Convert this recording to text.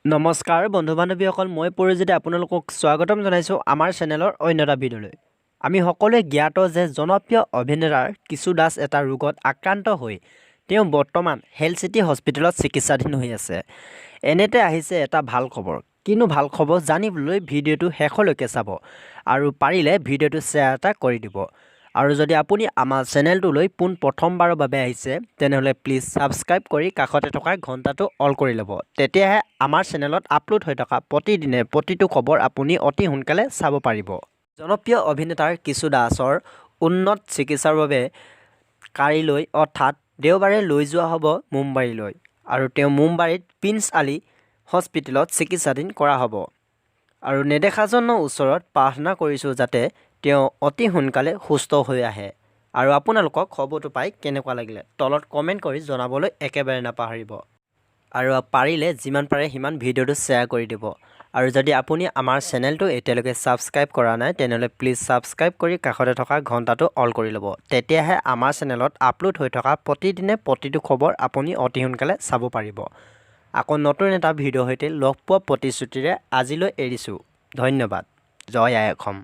নমস্কাৰ বন্ধু বান্ধৱীসকল, মই পৰিজিতে আপোনালোকক স্বাগতম জনাইছোঁ আমাৰ চেনেলৰ অন্য এটা ভিডিঅ'লৈ। আমি সকলোৱে জ্ঞাত যে জনপ্ৰিয় অভিনেতাৰ কিশোৰ দাস এটা ৰোগত আক্ৰান্ত হৈ তেওঁ বৰ্তমান হেল্থ চিটি হস্পিটেলত চিকিৎসাধীন হৈ আছে। এনেতে আহিছে এটা ভাল খবৰ। কিনো ভাল খবৰ জানিবলৈ ভিডিঅ'টো শেষলৈকে চাব আৰু পাৰিলে ভিডিঅ'টো শ্বেয়াৰ এটা কৰি দিব। আৰু যদি আপুনি আমাৰ চেনেলটোলৈ পোন প্ৰথমবাৰৰ বাবে আহিছে, তেনেহ'লে প্লিজ ছাবস্ক্ৰাইব কৰি কাষতে থকা ঘণ্টাটো অল কৰি ল'ব। তেতিয়াহে আমাৰ চেনেলত আপলোড হৈ থকা প্ৰতিদিনে প্ৰতিটো খবৰ আপুনি অতি সোনকালে চাব পাৰিব। জনপ্ৰিয় অভিনেতাৰ কিশোৰ দাসৰ উন্নত চিকিৎসাৰ বাবে কালিলৈ অৰ্থাৎ দেওবাৰে লৈ যোৱা হ'ব মুম্বাইলৈ আৰু তেওঁ মুম্বাইত প্ৰিন্স আলী হস্পিটেলত চিকিৎসাধীন কৰা হ'ব। আৰু নেদেখাজনৰ ওচৰত প্ৰাৰ্থনা কৰিছোঁ যাতে তেওঁ অতি সোনকালে সুস্থ হৈ আহে। আৰু আপোনালোকক খবৰটো পাই কেনেকুৱা লাগিলে তলত কমেণ্ট কৰি জনাবলৈ একেবাৰে নাপাহৰিব। আৰু পাৰিলে যিমান পাৰে সিমান ভিডিঅ'টো শ্বেয়াৰ কৰি দিব। আৰু যদি আপুনি আমাৰ চেনেলটো এতিয়ালৈকে ছাবস্ক্ৰাইব কৰা নাই, তেনেহ'লে প্লিজ ছাবস্ক্ৰাইব কৰি কাষতে থকা ঘণ্টাটো অল কৰি ল'ব। তেতিয়াহে আমাৰ চেনেলত আপলোড হৈ থকা প্ৰতিদিনে প্ৰতিটো খবৰ আপুনি অতি সোনকালে চাব পাৰিব। আকৌ নতুন এটা ভিডিঅ'ৰ সৈতে লগ পোৱাৰ প্ৰতিশ্ৰুতিৰে আজিলৈ এৰিছোঁ। ধন্যবাদ। জয় আই অসম।